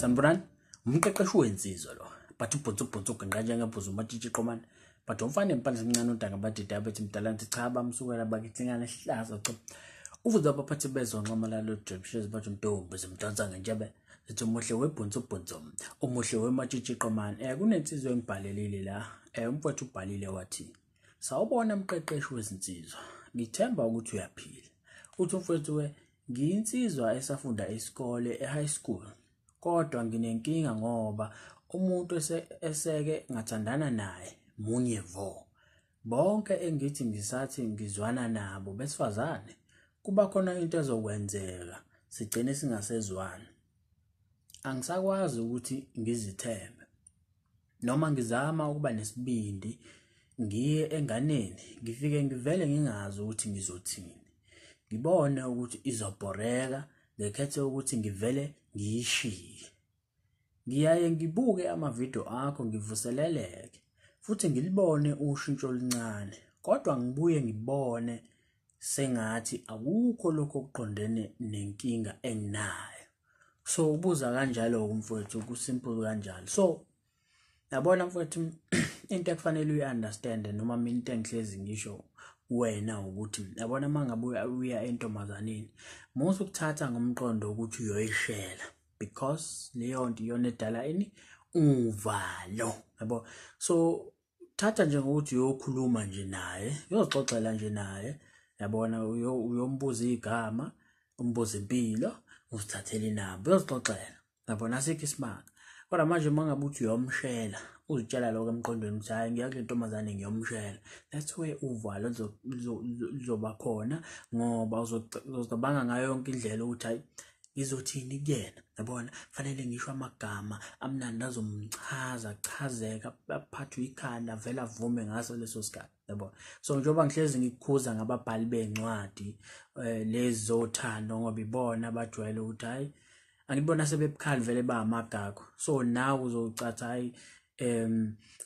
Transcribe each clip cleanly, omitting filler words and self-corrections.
Sanibonani. Umqeqeshi wensizwa lo. But ubhonso ubhonso ugenqa njengebhuzu umatshitshi qomane. But umfana empandla emncane udanga badida abethi mdala ngithi cha bamsukela bakithi ngane hlaza cha. Uvuza abaphathi bezonxamala lo drip shoes bathi ntombi zimdansa ngentshebe. Sithi umuhle webhonso ubhonso. Umuhle wematshitshi qomane. Kunensizwa engibhalelile la. Umfowethu ubhalile wathi sawubona mqeqeshi wezinsizwa. Ngithemba ukuthi uyaphila. Uthi umfowethu we ngiyinsizwa esafunda isikole e-high school. Kodwa nginenkinga ngoba umuntu eseke ngathandana naye munye vo. Bonke engithi ngisathi ngizwana nabo besifazane kuba khona into ezokwenzeka sigcine singasezwani. Angisakwazi ukuthi ngizithembe. Noma ngizama ukuba nesibindi ngiye enganeni ngifike ngivele ngingazi ukuthi ngizothini. Ngibone ukuthi izobhoreka ngikhethe ukuthi ngivele ngiyishiye. Ngiyaye ngibuke amavidiyo akho ngivuseleleke futhi ngilibone ushintsho oluncane kodwa ngibuye ngibone sengathi akukho lokho okuqondene nenkinga enginayo. So ubuza kanjalo umfowethu, kusimple kanjalo. So yabona mfowethu, into ekufanele uyi-understand noma mina into engihlezi ngisho wena ukuthi yabona uma ngabe uya entombazaneni musa ukuthatha ngomqondo ukuthi uyoyishela, because leyo nto iyona edala ini uvalo, yabo. So thatha nje ngokuthi uyokhuluma nje naye, uyoxoxela nje naye, yabona, uyombuza igama, umbuza impilo, uzithathele inamba, uyozixoxela, yabona, asikho isimanga. Kodwa manje uma ngabe uthi uyomshela, uzitshela lokho emqondweni ukuthi hhayi ngiya kule ntombazane ngiyomshela, that's where uvalo luzoba khona, ngoba uzocabanga ngayo yonke indlela ukuthi hhayi ngizothini kuyena, yabona, fanele ngisho amagama amnandi azomchaza, achazeka, aphathwe ikhanda, vele avume ngaso leso sikhathi, yabona. So njengoba ngihlezi ngikukhuza ngababhali bencwadi lezi zothando, ngoba ibona abajwayele ukuthi hhayi angibona sebebukhali vele ba amagago. So nawe uzocatha hayi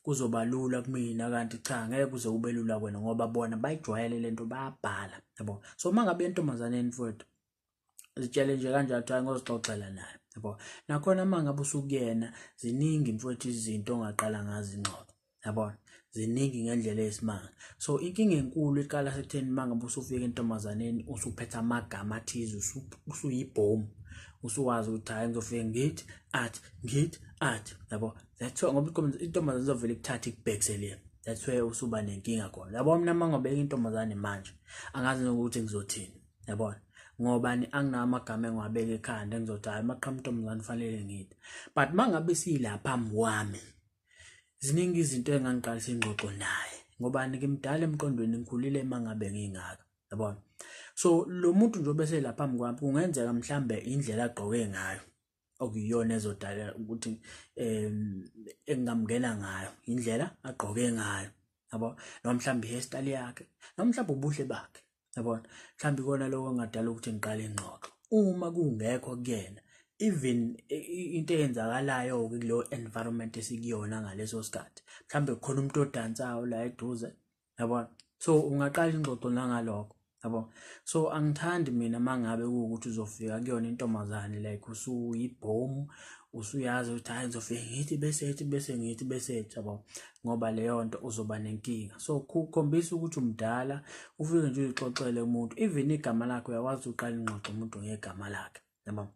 kuzoba lula kumina, kanti cha ngeke kuze ube lula kwena ngoba bona bayijwayele lento, bayabhala, yabo. So uma ngabe entombazaneni mfowethu zitshele nje kanjalo hayi ngozixoxela naye, yabo. Nakhona uma ngabe usukuyena ziningi mfowethu izinto ongaqala ngazo ingxoxo, yabona, ziningi ngendlela eyisimanga. So inkinga enkulu iqala sekutheni uma ngabe usufika entombazaneni usuphethe amagama athize, usuyibhomu, usuwazi ukuthi hhayi ngizofike ngithi athi ngithi athi, yabo. That's why ngoba intombazane izovele ikuthathe ikubhekise le, that's where usuba nenkinga khona, yabo. Mina uma ngabeka intombazane manje angazi nokuthi ngizothini, yabona, ngoba anginawo amagama engiwabeka ekhanda engizothi hhayi maqhamuka intombazane kufanele ngithi. But uma ngabe silapha phambi kwami ziningi izinto engangiqalisa ingxoxo naye, ngoba ngimdala emqondweni, ngikhulile uma ngabe ngingaka, yabona. So lo muntu nje obese lapha phambi kwami kungenzeka mhlambe indlela agqoke ngayo okuyiyona ezodala ukuthi engingamngena ngayo, indlela agqoke ngayo, yabo, noma mhlambe i-hairstyle yakhe, noma mhlambe ubuhle bakhe, yabona, mhlambe ikona lokho engadala ukuthi ngiqale ingxoxo. Uma kungekho kuyena even into eyenzakalayo-ke kuleyo environment esikuyona ngaleso sikhathi, mhlambe kukhona umuntu odansayo la eduze, yabona. So ungaqala ingxoxo nangalokho, yabo. So angithandi mina uma ngabe kuwukuthi uzofika kuyona intombazane like usuyibhomu, usuyazi ukuthi hhayi ngizofike ngithi bese ethi bese ngithi bese ethi, yabo, ngoba leyo nto uzoba nenkinga. So kukhombisa ukuthi umdala, ufike nje uzixoxele umuntu, even igama lakhe uyakwazi uqala ingxoxo umuntu ngegama lakhe, yabo.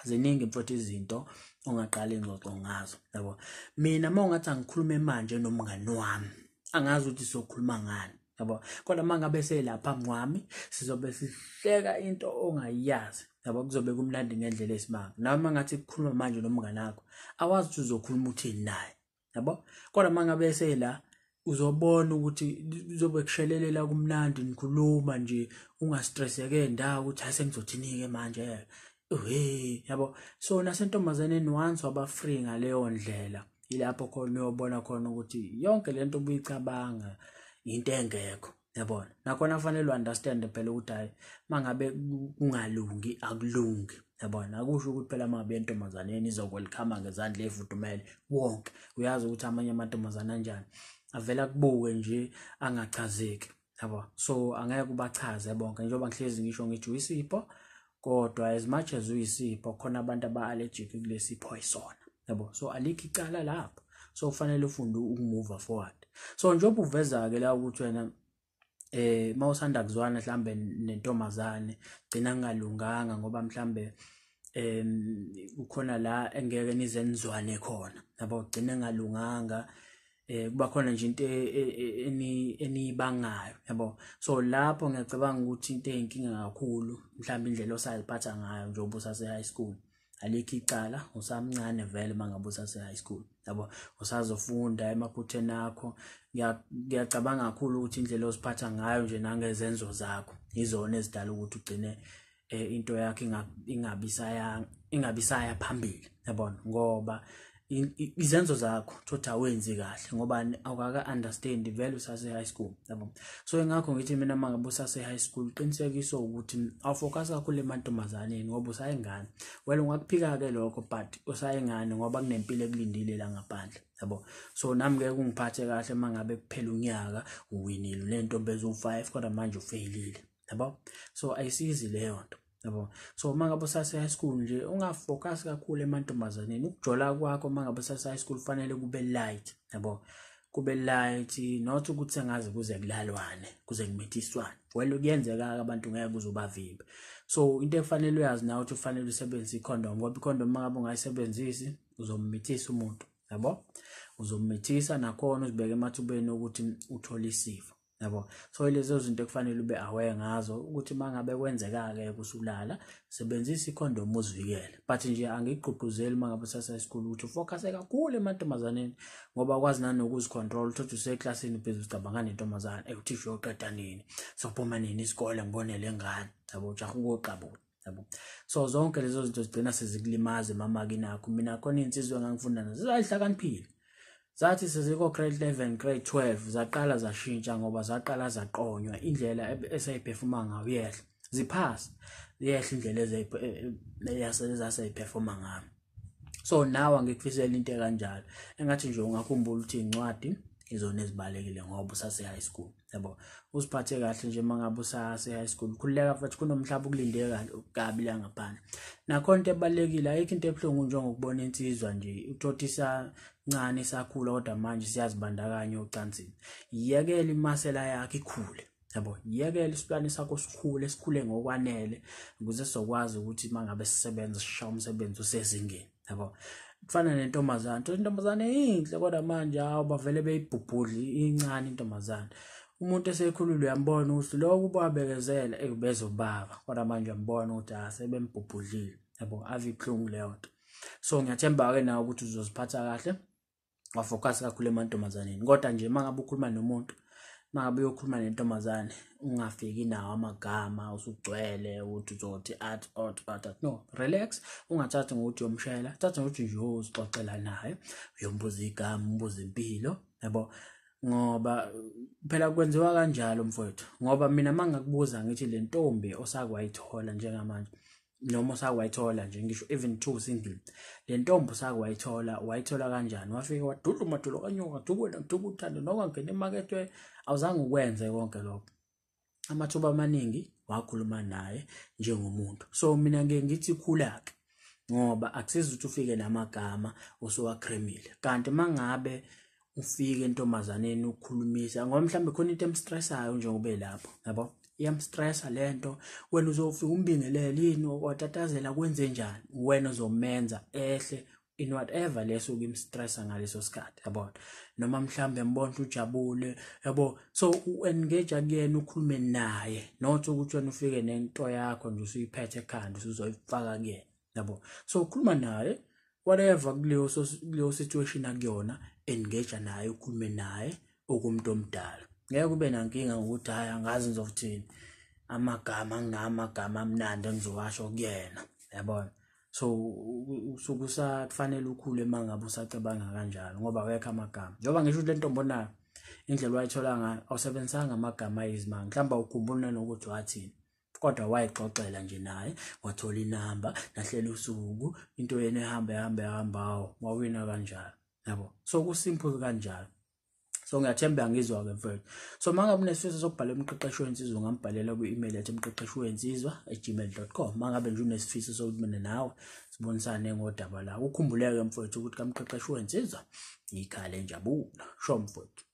Ziningi mfowethu izinto ongaqala ingxoxo ngazo, yabo. Mina uma ungathi angikhulume manje nomngani wami, angazi ukuthi sizokhuluma ngani, yabo. Kodwa uma ngabe selapha phambi kwami sizobe sihleka into ongayazi, yabo, kuzobe kumnandi ngendlela esimanga. Nawe uma ngathi kukhuluma manje nomngani wakho awazi ukuthi uzokhuluma uthini naye, yabo. Kodwa uma ngabe sela uzobona ukuthi kuzobe kushelelela kumnandi, nikhuluma nje ungastresseke ndawo ukuthi hayi sengizothini-ke manje, yabo. So nasentombazaneni once waba free ngaleyo ndlela, ilapho khona uyobona khona ukuthi yonke lento obuyicabanga into engekho, yabona. Nakhona kufanele u-understand phela ukuthi hhayi uma ngabe kungalungi akulungi, yabona. Akusho ukuthi phela uma ngabe entombazaneni izokwelikhama ngezandla ey'fudumele wonke. Uyazi ukuthi amanye amantombazane anjani, avele akubuke nje angachazeki, yabo. So angeke ubachaze bonke, njengoba ngihlezi ngisho ngithi uyisipho. Kodwa as much as uyisipho, khona abantu aba-allergic kule sipho ayisona, yabo. So alikho icala lapho, so kufanele ufunde uku-move forward. So njengoba uveza-ke la ukuthi wena mawusanda kuzwana mhlambe nentombazane, gcina kungalunganga ngoba mhlambe kukhona la engeke nize nizwane khona, yabo, gcina engalunganga, kuba khona nje into eniyibangayo, yabo. So lapho ngiyacabanga ukuthi into eyinkinga kakhulu mhlawumbe indlela osayiphatha ngayo njengoba usase high school. Alikho icala, usamncane vele mangabe usase high school, yabo, usazofunda emaphutheni akho. Ngiyacabanga kakhulu ukuthi indlela oziphatha ngayo nje nangezenzo zakho izona ezidala ukuthi ugcine into yakho ingabi saya phambili, yabona, ngoba izenzo zakho thothi awenzi kahle ngoba awukaka understand vele usase high school, yabo. So ingakho ngithi mina mangabe usase high school, qinisekisa ukuthi awufocus kakhulu emantombazaneni ngoba usayingane. Well, ungakuphika ke lokho, but usayingane ngoba kunempilo ekulindile la ngaphandle, yabo. So nami ngeke ungiphathe kahle mangabe kuphela unyaka uwinile unentombi ezu5 kodwa manje ufailile, yabo. So ayisizi leyo nto, yabo. So mangabe usase high school nje ungafocus kakhulu emantombazaneni. Ukujola kwakho mangabe usase high school fanele kube light, yabo, kube light, not ukuthi sengaze kuze kulalwane, kuze kumithiswane. Well, kuyenzeka abantu ngeke kuzobavimba. So into ekufanele uyazi nawe ukuthi ufanele usebenzise icondom, ngoba icondom mangabe ungayisebenzisi uzomithisa umuntu, yabo, uzomithisa, nakhona uzibeke emathubeni ukuthi uthole isifo, yabo. So lezo zinto ekufanele ube aware ngazo ukuthi mangabe kwenzeka ke kusulala, sebenzisa icondom uzivikele. But nje angigqugquzeli mangabe usase high school ukuthi ufocus kakhulu emantombazaneni, ngoba ukwazi nanokuzicontrol. Uthothi useklasini busy ucabanga nentombazane, uthisha uyoqeda nini, sophuma nini isikole ngibone le ngane, yabo, ujaha ukuqabula, yabo. So zonke lezo zinto zigcina sezikulimaza emamakini akho. Mina khona insizwa engangifunda nazo zayihlakaniphile, zathi seziko grade 11, grade 12 zaqala zashintsha ngoba zaqala zaqonywa indlela eseyiphefuma ngayo, yehla ziphasa, yehla indlela ezaseyiphefuma ngayo. So nawe angikufisela into ekanjalo, engathi nje ungakhumbula ukuthi incwadi izona ezibalekile ngoba usase high school, yabo. Uziphathe kahle nje mangabe usase high school, khululeka futhi kunomhlaba ukulindeke kabi la ngaphandle. Nakhona into ebalekile, ayikho into ebuhlungu njengokubona insizwa nje uthothisa ncane isakhula kodwa manje siyazibandakanya ocansini. Yekela imasela yakhe ikhule, yabo, yekela isilwane sakho sikhule, sikhule ngokwanele ukuze sizokwazi ukuthi mangabe sisebenza sishaya umsebenzi usezingeni, yabo. Kufana nentombazane, intombazane inhle kodwa manje hawo bavele beyibhubhudli incane intombazane. Umuntu esekhulile uyambona ukuthi lokhu babekezela ekubezobaba, kodwa manje uyambona ukuthi asebembhubhudlile, yabo, ave ibuhlungu leyo nto. So ngiyathemba ke nawe ukuthi uzoziphatha kahle, wafocus kakhulu emantombazaneni. Kodwa nje mangabe ukhuluma nomuntu, mangabe uyokhuluma nentombazane, ungafiki nawo amagama usugcwele ukuthi uzothi at ot at, no, relax, ungathathi ngokuthi uyomshela, thatha ngokuthi nje uzixoxela naye, uyombuza igama, umbuza impilo, yabo, ngoba phela kwenziwa kanjalo mfowethu. Ngoba mina mangakubuza ngithi le ntombi osakwayithola njengamanje, noma osakwayithola nje ngisho even two single, le ntombi osakwayithola wayithola kanjani? Wafika wadudla umadulo kanyoka, dukwena dukuthando nokangena emakethe, awuzange ukwenze konke lokho. Amathuba amaningi wakhuluma naye njengomuntu. So mina ngeke ngithi khula-ke, ngoba akusizi ukuthi ufike namagama usuwakremile. Kanti mangabe ufike entombazaneni ukukhulumisa, ngoba mhlawumbe khona into emstressayo njengoba elapho, yabo, iyamstressa lento, wena uzofika umbingelele yini watatazela kwenze njani, wena uzomenza ehle in whatever leso ukimstressa ngaleso sikhathi, yabo, noma mhlambe mbona ujabule, yabo. So uengage kuyena, ukhulume naye, not ukuthi wena ufike nento yakho nje usuyiphethe ekhanda usuzoyifaka kuyena, yabo. So ukhuluma naye whatever kuleyo situation akuyona, engage naye, ukhulume naye okumuntu omdala. Ngeke kube nankinga ngokuthi hayi angazi ngizokuthini, amagama anginamagama amnandi engizowasho kuyena, yabona. So usuke usakufanele ukhule mangabe usacabanga kanjalo, ngoba awekho amagama. Njengoba ngisho ukuthi le ntombi onayo indlela wayithola ngayo awusebenzisanga amagama ayizimanga, mhlawumbe awukhumbuli nanokuthi wathini, kodwa wayixoxela nje naye, wathola inamba, nahlela usuku, into yena ehamba ehamba ehamba, hawo wawina kanjalo, yabo. So kusimple kanjalo. So ngiyathemba ngizwa-ke mfowethu. So uma ngabe unesifiso sokubhala umqeqeshi wensizwa, ungambhalela kwi-email ethi umqeqeshiwensizwa@gmail.com. Uma ngabe nje unesifiso sokuthi mina nawe sibonisane ngodaba la. Ukhumbuleke mfowethu ukuthi kamqeqeshi wensizwa ikhale injabulo. Sho mfowethu.